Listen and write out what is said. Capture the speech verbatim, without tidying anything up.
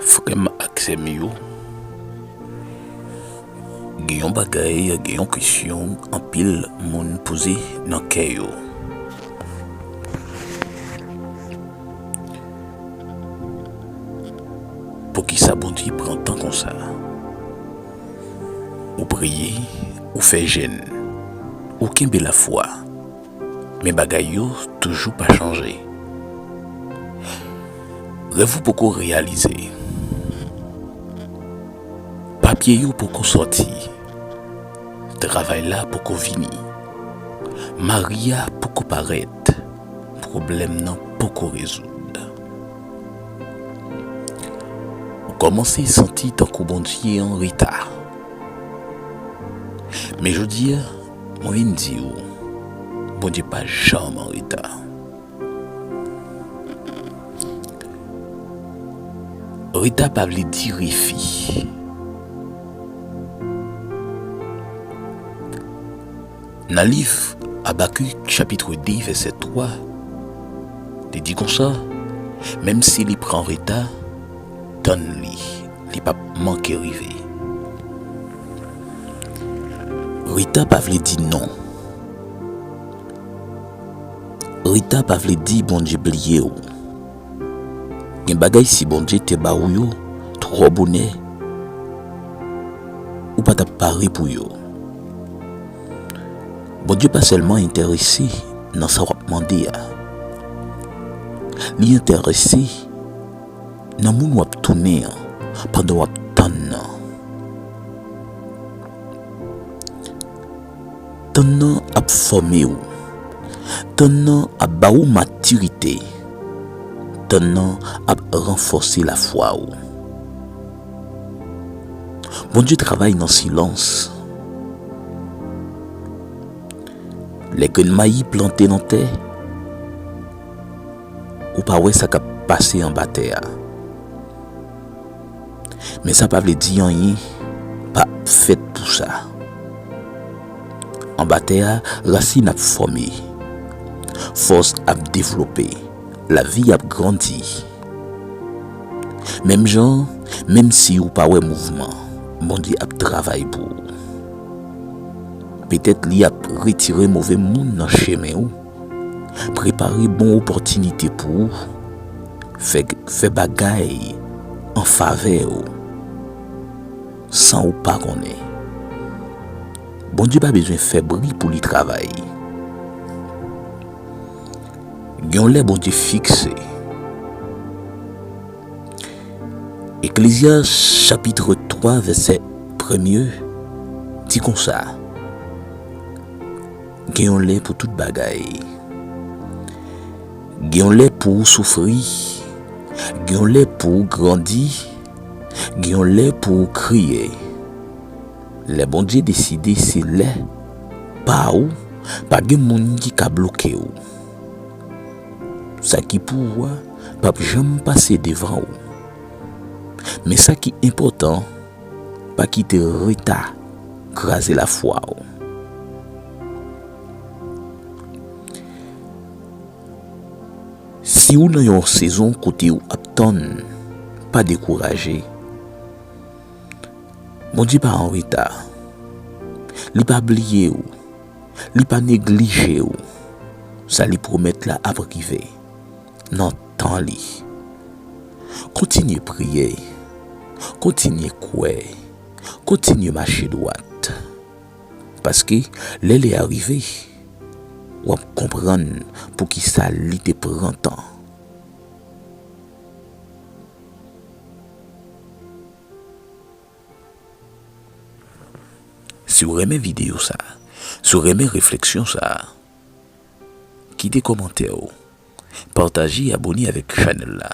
Frè m ak sè m yo, gen yon bagay, gen yon kesyon anpil moun poze nan kè yo. Poukisa Bondye pran tan konsa? Ou priye, ou fè jèn, ou kenbe lafwa, men bagay yo toujou pa chanje. Rèv ou poko reyalize. Papye yo poko sòti. Travay la poko vini. Mari a poko parèt. Pwoblèm nan poko rezoud. Ou kòmanse santi tankou Bondye an reta. Men jodi a, mwen vin di w, Bondye pa janm an reta. Reta pa vle di refi. Nan liv Abakik, chapit de, vèsè twa, li di konsa, menm si li pran reta, tann li, li p ap manke rive. Reta pa vle di non. Reta pa vle di Bondye bliye w. Gen bagay, si Bondye te ba ou yo twò bonè, ou pa t ap pare pou yo. Bondye pa sèlman enterese nan sa w ap mande a. Li enterese nan moun w ap tounen an pandan w ap tann nan. Tann nan ap fòme w. Tann nan ap ba ou matirite. Tann nan ap ranfòse lafwa w. Bondye travay nan silans. Lè grenn mayi plante nan tè, ou pa wè sa k ap pase anba tè a. Men sa pa vle di anyen pa fèt pou sa. Anba tè a, rasin ap fòme, fòs ap devlope, lavi ap grandi. Menm jan, menm si ou pa wè mouvman, Bondye ap travay pou ou. Petèt li ap retire move moun nan chemen ou, prepare bon opòtinite pou ou, fè, fè bagay an favè ou, san ou pa konnen. Bondye pa bezwen fè bri pou li travay. Gen yon lè Bondye fikse. Eklezyas chapit twa, vèsè premye di konsa, gen yon lè pou tout bagay. Gen yon lè pou w soufri, gen yon lè pou w grandi, gen yon lè pou w kriye. Lè Bondye deside se lè pa ou, pa gen moun ki ka bloke w. Sa ki pou ou a p ap janm pase devan ou. Men sa ki enpòtan, pa kite reta kraze lafwa w. Si w nan yon sezon kote w ap tann, pa dekouraje. Bondye pa an reta. Li pa bliye w. Li pa neglije w. Sa li pwomèt la ap rive nan tan li. Kontinye priye. Kontinye kwè. Kontinye mache dwat. Paske lè lè a rive, w ap konprann poukisa li te pran tan. Si w renmen videyo sa, si w renmen refleksyon sa, kite kòmantè w, pataje, abòne avèk chanèl la.